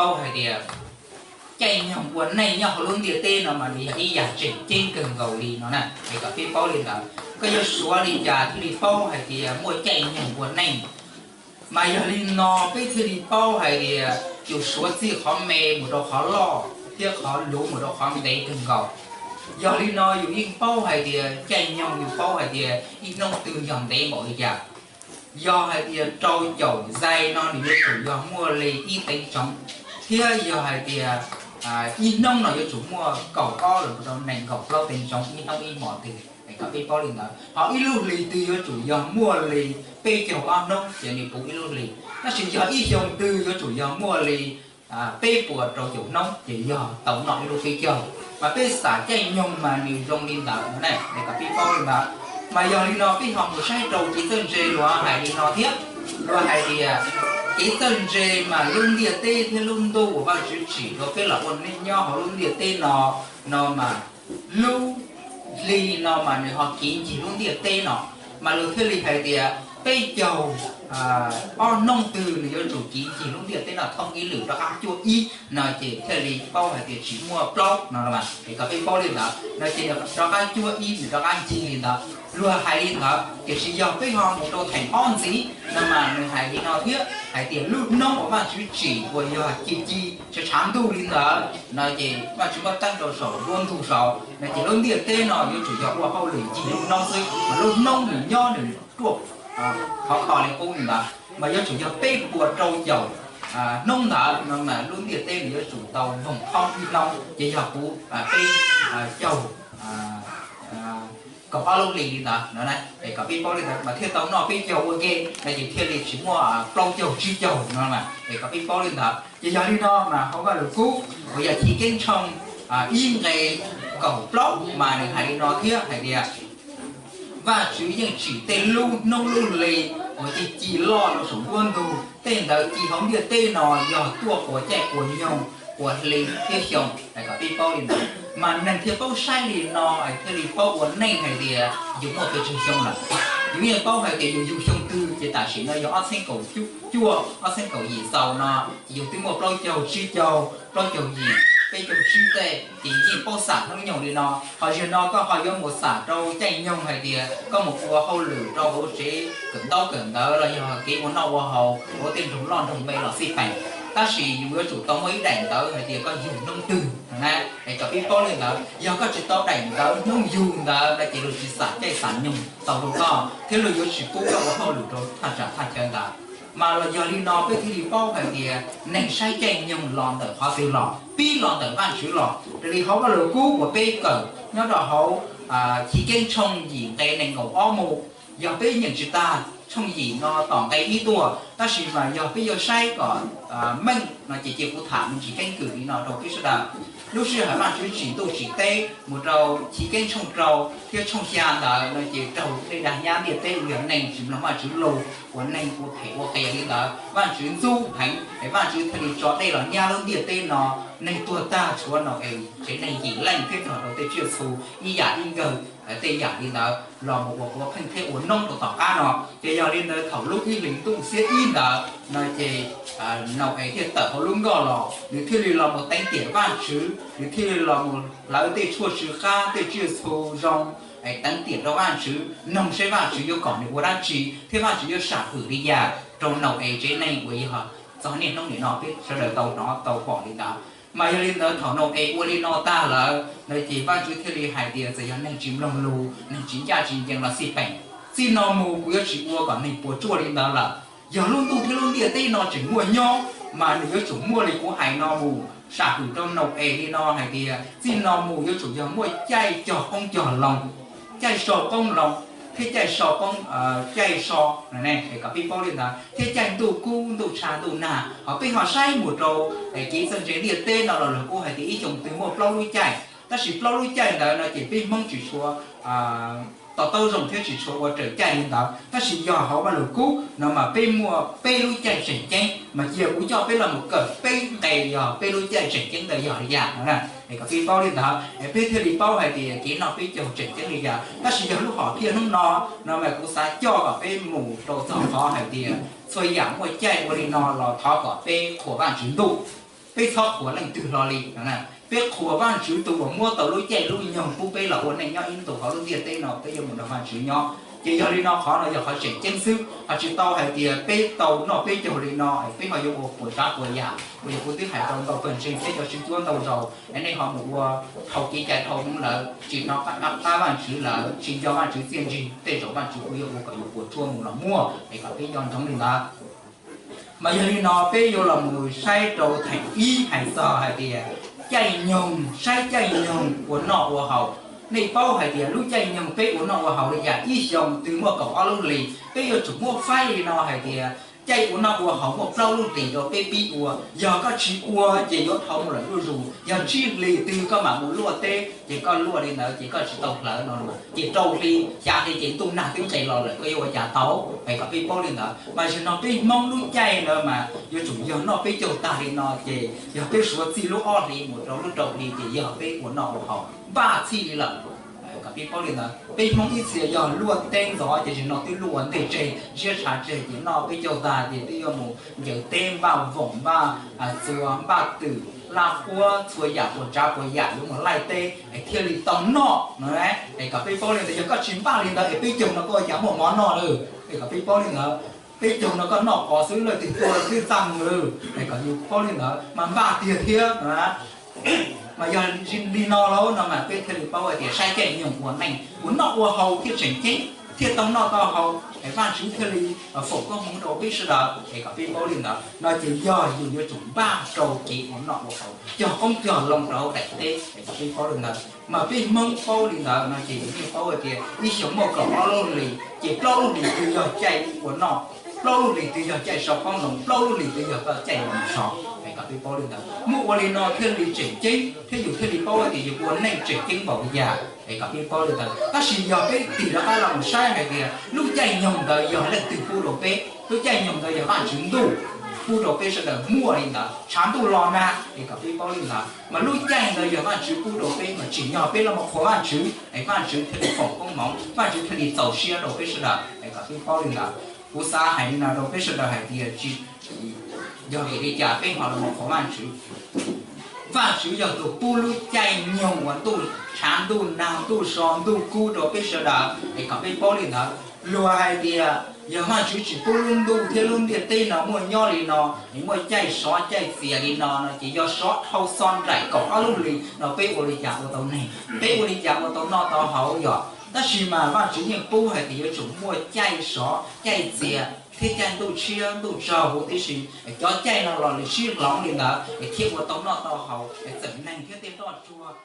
paub hais tias caij nyoog ua neej nyob hauv lub ntiaj teb no mas nws yog ib yam tseem ceeb kawg nkaus li no na, es kom peb paub li ntawd. Koj yuav suav li cas thiaj li paub hais tias muaj caij nyoog ua neej? Mas yog li no peb thiaj li paub hais tias yus suav txij qhov me mus rau qhov loj thiab qhov luv mus rau qhov ntev kawg nkaus. Yog li no yus yeej paub hais tias caij nyoog yus paub hais tias ib hnub twg yog ntev npaum li cas. Yog hais tias rau caum zais no nws yuav tsum yog muaj li ib teev tsoov, thiab yog hais tias ib hnub no yuav tsum muaj kaum ob los rau nees nkaum plaub teev tsoov ib hnub ib hmos twg, es kom peb paub li ntawd. Ho ib lub hlis twg yuav tsum yog muaj li peb caug ob hnub ces nws puv ib lub hlis, tab sis yog ib xyoo twg yuav tsum yog muaj li peb puas rau caum hnub ces yog tau noj ib lub peb caug. Mas peb xam caij nyoog mas nws zoo li ntawd no na, es kom peb paub li ntawd. Mas yog li no peb ho mus saib rau kev txawj ntse luag hais li no thiab, luag hais tias kev txawj ntse mas lub ntiaj teb thiab lub ntuj uas Vajtswv tsim rau peb los ua neej nyob hauv lub ntiaj teb no, no mas lub hli no mas nws ho kiv ncig lub ntiaj teb no, mas luag thiaj li hais tias peb caug ob hnub twg nws yuav tsum kiv ncig lub ntiaj teb no thoob ib lwm rov qab cuaj ib no ces thiaj li paub hais tias tsis muaj plaub no, es kom peb paub li ntawd no ces rov qab cuaj ib nws rov qab ncig li ntawd. Luag hais li ntawd, tiam sis yog peb ho mus rau theem ob ntxiv no mas nws hais li no thiab, hais tias lub hnub uas Vajtswv tsim uas yog ci ci tshav tshav ntuj li ntawd no ces Vajtswv muab teeb rau saum nruab ntug saud no ces lub ntiaj teb no yuav tsum yog ua hauj lwm ncig lub hnub xwb, mas lub hnub nws nyob nws ruaj khov kho li qub li ntawd, mas yuav tsum yog peb puas rau caum hnub ntawd no mas lub ntiaj teb nws yuav tsum tau voog thoob ib hnub ces yog puv peb caug kaum ob lub hlis li ntawd no, es kom peb paub li ntawd mas thiaj tau noj peb caug ua ke no ces thiaj li tsis muaj plaub caug tsib caug no, es kom peb paub li ntawd. Ces yog li no mas hauv Vajluskub uas yog Chiv Keeb tshooj ib nqe kaum plaub mas nws hais li no thiab hais tias Vajtswv yeej tsim tej lub hnub lub hli uas ci ci loj rau saum nruab ntug, tej ntawd ci hauv ntiaj teb no yog tuaj quas caij quas nyoog quas hli thiab xyoo, es kom peb paub li ntawd. Mas neeg thiaj paub saib li no es thiaj li paub ua neej hais tias yus muaj pes tsawg xyoo lawm. Yus yeej paub hais tias yus yug xyoo twg ces tam sim no yog ob txhiab kaum cuaj, ob txhiab kaum yim xaus no ces yus twb muaj plaub caug tsib caug, plaub caug yim, peb caug tsib tej ces yeej paub xam hnub nyoog li no. Ho zaum no koj ho yuav mus xam rau caij nyoog hais tias koj mus ua hauj lwm rau hauv tsev kawm ntaub kawm ntawv los yog kev ua noj ua haus hauv tej nroog loj nroog me los xij peem, tab sis yus yuav tsum tau muaj ib daim ntawv hais tias koj yug hnub twg na, es kom peb paub li ntawd. Yog koj tsis tau daim ntawv hnub yug ntawd no ces luag tsis xam caij xam nyoog tau rau koj thiab luag yuav tsis pub koj ua hauj lwm rau thaj tsam thaj chaw ntawd. Mas los yog li no peb thiaj li paub hais tias neeg saib caij nyoog los ntawm qhov twg los, pib los ntawm Vajtswv los. Raws li hauv Vajluskub uas peb kawm nyob rau hauv Chiv Keeb tshooj yim nqe nees nkaum ob mus, yog peb nyeem tsis tag tshooj yim no tom nqe ib tuaj, tab sis mas yog peb yuav saib kom meej no ces cia kuv tham me ntsis keeb kwm li no rau peb sawv daws. Lub sij hawm Vajtswv tsim ntuj tsim teb mus rau Chiv Keeb tshooj rau thiab tshooj xya ntawd no ces raug dej dag nyab ntiaj teb uas yog neeg tsis mloog Vajtswv lus, uas neeg ua phem ua qias li ntawd, Vajtswv ntxub heev es Vajtswv thiaj li tso dej los nyab lub ntiaj teb no, neeg tuag tag tshuav Nau-es tsev neeg yim leej thiab nrog rau tej tsiaj txhu ib yam ib nkawg, tej yam li ntawd los mus ua quav pheej thiab ua noob rau tom qab no. Ces yog li ntawd thaum lub ib hlis ntuj xiab ib ntawd no ces Nau-es thiaj tawm hauv lub nkoj los, nws thiaj li los mus teev tiam Vajtswv, nws thiaj li los mus hlawv tej tshuaj tsw qab tej tsiaj txhu zoo, teev tiam rau Vajtswv, noog seb Vajtswv yuav kom nws ua dab tsi thiab Vajtswv yuav sam hwm li cas rau Nau-es tsev neeg uas yog txog niaj hnub nim no peb sawv daws tau hnov tau pom li ntawd. Mas yog li ntawd thaum Nau-es ua li no tag lawm no ces Vajtswv thiaj li hais tias txawm yog neeg tsis mloog lus, neeg tsis ncaj tsis ncees los xij peem, txij no mus kuv yuav tsis ua kom neeg puas tsuaj li ntawd lawm. Yog lub ntuj thiab lub ntiaj teb no tseem muaj nyob mas nws yuav tsum muaj li kuv hais no mus. Sam hwm rau Nau-es li no hais tias txij no mus yuav tsum yog muaj caij cog qoob cog loo, caij so qoob loo, thiab caij so qoob, caij so, es kom peb paub li ntawd, thiab caij ntuj kub ntuj tshav ntuj nag. Ho peb ho saib mus rau kev txawj ntse ntiaj teb no los luag kuj hais tias ib xyoo twg muaj plaub lub caij, tab sis plaub lub caij ntawd no ces peb Hmoob tsis tshua to taub zoo thiab tsis tshua ua raws caij li ntawd, tab sis yog hauv Vajluskub no mas peb muaj peb lub caij tseem ceeb, mas cia kuv coj peb los mus kawm peb nqe yog peb lub caij tseem ceeb ntawd yog li cas no na, es kom peb paub li ntawd es peb thiaj li paub hais tias kev noj peb caug tseem ceeb li cas. Tab sis yog lub hom phiaj hnub no no mas kuv xav coj kom peb mus rau txog qhov hais tias txhua yam muaj caij ua li no los thov kom peb qhuas Vajtswv ntuj. Peb txhob qhuas leej twg hlo li. Peb qhuas Vajtswv tus uas muab tau lub caij lub nyoog pub peb los ua neej nyob ib ntus hauv lub ntiaj teb no, peb yuav mus nrog Vajtswv nyob. Ces yog li no qhov no yog qhov tseem ceeb xwb, ho tsis tau hais tias peb tau noj peb caug li no peb ho yuav ua puas tsav puas yam. Uas yog kuv twb hais rau ntau pawg ntseeg thiab cov tswv cuab ntau zaus, nej ho mus ua dhau kev cai dhau hmoov lawm tsis hnov qab Vajtswv lawm tsis nco Vajtswv txiaj ntsig, tej zaum Vajtswv kuj yuav ua kom yus puas tsuaj mus los muaj, es kom peb nco ntsoov li ntawd. Mas yog li no peb yuav los mus saib rau theem ib hais txog hais tias caij nyoog, saib caij nyoog ua noj ua haus. Nej paub hais tias lub caij nyoog peb ua noj ua haus li cas? Ib xyoos twg muaj kaum ob lub hlis, peb yuav tsum muab faib li no hais tias caij ua noj ua haus muaj plaub lub hlis rau peb pib ua. Yog koj tsis ua ces yuav dhau mus lawm zuj zus. Yog tsib hlis twg koj mam mus luaj teb ces koj luaj li ntawd ces koj tsis tau hlawv no, ces rau hli xya hli ces ntuj nag twb nqes los lawm, koj yuav ua cas tau? Es kom peb paub li ntawd. Mas zaum no peb Hmoob lub caij ntawd mas yuav tsum yog noj peb caug tag li no ces yog peb suav txij lub ob hlis mus rau lub rau hli ces yog peb ua noj ua haus npaj txhij li lawm. Kom peb paub li ntawd, peb Hmoob ib txhia yog luaj teb ntxov ces zaum no twb luaj ua ntej tseg, ziab tshav tseg ces noj peb caug tag ces twb yuav mus ncaws teb npaj voom npaj txuas npaj twm laj huab txhua yam puas tsav puas yam yuav mus laij teb es thiaj li tau noj no. Es kom peb paub li ntawd, yog koj tsis npaj li ntawd es peb caug no koj ua cas muaj mov noj lawm? Es kom peb paub li ntawd, peb caug no koj noj qos xwb, leej twg tua twb txaj muag lawm. Es kom yus paub li ntawd mas npaj tiag thiab. Mas yog li no lauj no mas peb thiaj li paub hais tias saib caij nyoog ua neej ua noj ua haus thiaj tseem ceeb, thiaj tau noj tau haus, es Vajtswv thiaj li foom koob hmoov rau peb sawv daws. Es kom peb paub li ntawd no ces yog yus yuav tsum npaj rau kev ua noj ua haus, cog qoob cog loo rau hauv daim teb, es kom peb paub li ntawd. Mas peb Hmoob paub li ntawd no ces yus yeej paub hais tias ib xyoos muaj kaum ob lub hlis, ces plaub lub hlis twg yog caij ua noj, plaub lub hlis twg yog caij sau qoob loo, plaub lub hlis twg yog koj caij mus so. Es kom peb paub li ntawd, muaj ua li no thiaj li tseem ceeb thiab yus thiaj li paub hais tias yus ua neej tseem ceeb npaum li cas. Es kom peb paub li ntawd. Tab sis yog peb tig rov qab los mus saib hais tias lub caij nyoog ntawd yog leej twg pub rau peb? Lub caij nyoog ntawd yog Vajtswv ntuj pub rau peb sawv daws muaj li ntawd, tshav ntuj los nag, es kom peb paub li ntawd. Mas lub caij ntawd yog Vajtswv pub rau peb, mas tsim nyog peb los mus qhuas Vajtswv es Vajtswv thiaj li foom koob hmoov, Vajtswv thiaj li txaus siab rau peb sawv daws. Es kom peb paub li ntawd, kuv xav hais li no rau peb sawv daws hais tias tsis yog vim li cas peb ho los mus qhuas Vajtswv. Vajtswv yog tus pub lub caij nyoog uas ntuj tshav ntuj nag ntuj so ntuj kub rau peb sawv daws, es kom peb paub li ntawd. Luag hais tias yog Vajtswv tsis pub lub ntuj thiab lub ntiaj teb no muaj nyob li no, es muaj caij sov caij txias li no no ces yog sov dhau xo nraim kaum ob lub hlis no peb ua li cas ua tau neeg, peb ua li cas ua tau noj tau haus yom? Tab sis mas Vajtswv yeej pub hais tias yuav tsum muaj caij sov caij txias thiab caij ntuj tshiab ntuj tsaug huv tib si. Cov caij no los lawv sib hloov li ntawd es thiaj ua tau noj tau haus, es txawm neeg thiab tej nroj tsuag